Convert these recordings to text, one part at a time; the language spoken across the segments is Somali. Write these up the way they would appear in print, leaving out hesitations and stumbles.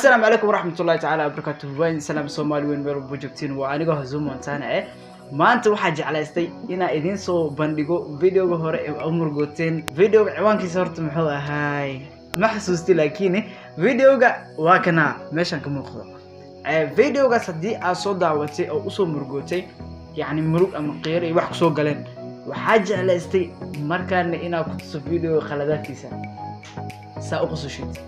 Assalaamu calaykum waraxmatullahi tacaala wabarakaatuh. Waan salaam Soomaali weyn meel walba joogtiin. Waa anigoo Hazuum Montana. Maanta waxaa jeclaystay inaan idiin soo bandhigo videoga hore ee u murgooteen. Videoga ciwaankiisa horta muxuu ahaay ma xasuusti, laakiin videoga waa kana meeshan ka muuqdo. Videogaas haddii aad soo daawatay oo usoo murgootay, yacni murug ama qiiro iyo wax kusoo galeen, waxaa jeclaystay markaana inaad ku tuso videoga khaladaadkiisa saa u qusushid,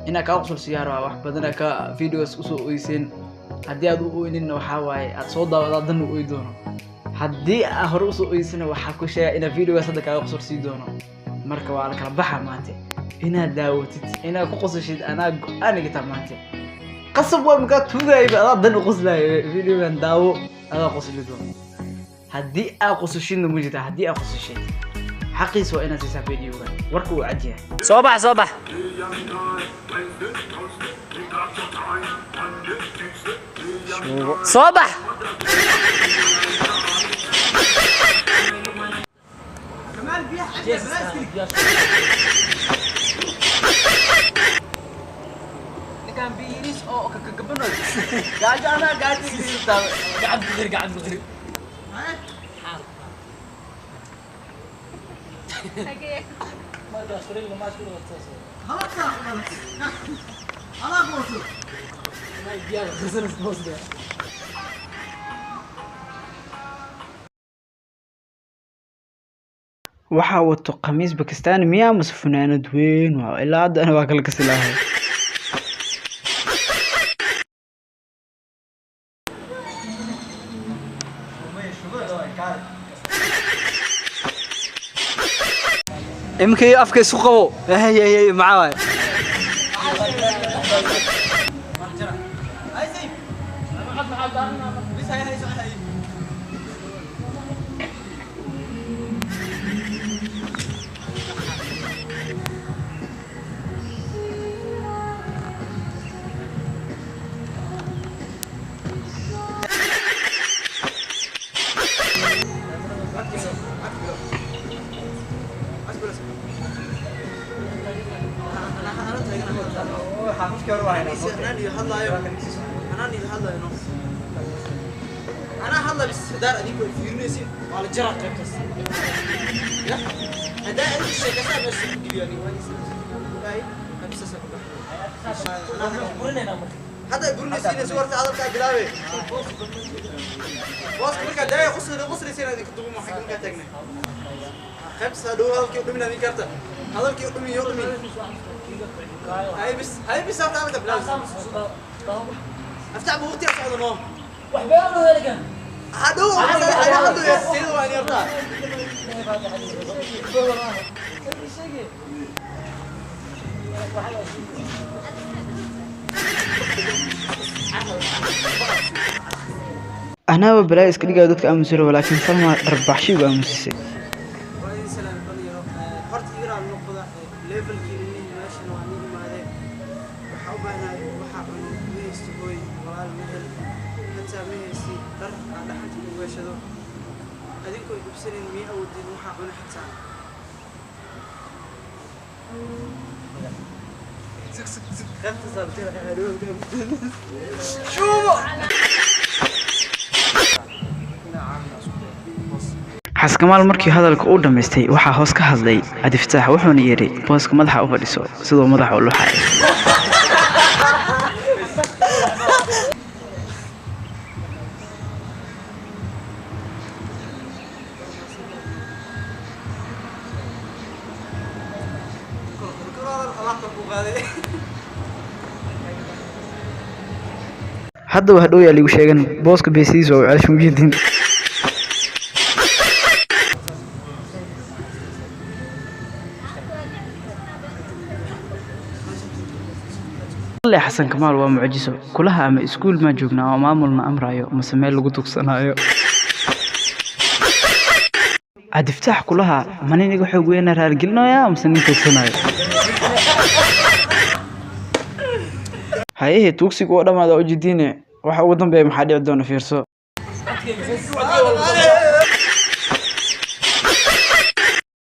inaa kaa qusulsiyaa rabaa. Wax badana ka videogaas usoo oyseen. Haddii aad u oyninna, waxaa waaye aad soo daawadaa dan u oy doono. Haddii aad hore usoo oysana, waxaa ku sheega inaa videogaas hadda kaaga qusulsii doono. Marka waa la kala baxa maanta inaad daawatid, inaad ku qusushid. Anaa go-aan maanta qasab waa makaa tuugayba adaa dan u qoslaayo. Videogan daawo, adaa qosli doono. Haddii aad qusushidna ma jirta. Haddii aad qusushid, xaqiisa waa inaad siisaa videogan. Warka uu cad yahay. Soo bax, soo bax. Soo bax. Ninkaan biyiris oo kakagabanoy gaajo, anaa gaajo. Gacan ku qiri, gacan ku qiri. Waxaa wato khamiis Bakistani miyaa mase funaanad weyn? Waa ilaa hadda ana waa kala kasilaahay. Iminkay afka isku qabo. Hey, maxaa waay? Anaa hadla bis hadaar adinku ay fiirinaysin waa la jaraa qaybtaas. Ya haddaa adinku sheekasaa meesha ku geliyo, aniga waa ilaahay qaybtaas ku baxay. Hadda burinaysiin warta hadalkaa bilaabe booska markaa daaya qosli qoslaysiin adinku dugu maxay markaa taagnay qaybtaas hadhow hadalkii u dhumin adin karta hadalkii u dhumin yo dhumin. Hay bis, hay bis, afta afta bilaab افتح بوقتي اسعد نو hadhow hadhow sida waa yartaa. Anaaba balaa iska dhigayo dadka aamusiro, laakiin Salma dharbaxshigu aamusisay. Waa idin salaam dhalinyaro. Horta iga raali noqda levelkii meeshan waa nin imaadeen. Waxaa u baahnahay waxaa cuno ma haysto, hooy walaal ma hel, xataa ma haysti dhar aan dhaxanta ku gashado. Adinkoo ibsanin mii awoodin waxaa cuno xataa. Xaskamaal markii hadalka uu dhammaystay, waxaa hoos ka hadlay Cabdifataax, wuxuuna yidhi booska madaxa u fadhiso siduu madaxa u luxay. Haddaba hadhow yaa liigu sheegan booska beesidiisa waa u ceesh mujidiin. Le Xasan Kamaal waa mucjiso kulaha. Ama iskuul maa joognaa oo maamulna amrayo mase meel lagu tugsanaayo? Cabdifataax kulaha, ma nin iga xoog weyna raargelinaya mase nin tugsanayo? Hayehe, tuugsiga oo dhammaada ujeediine. Waxa ugu dambeeya maxaa dhici doona? Fiirso.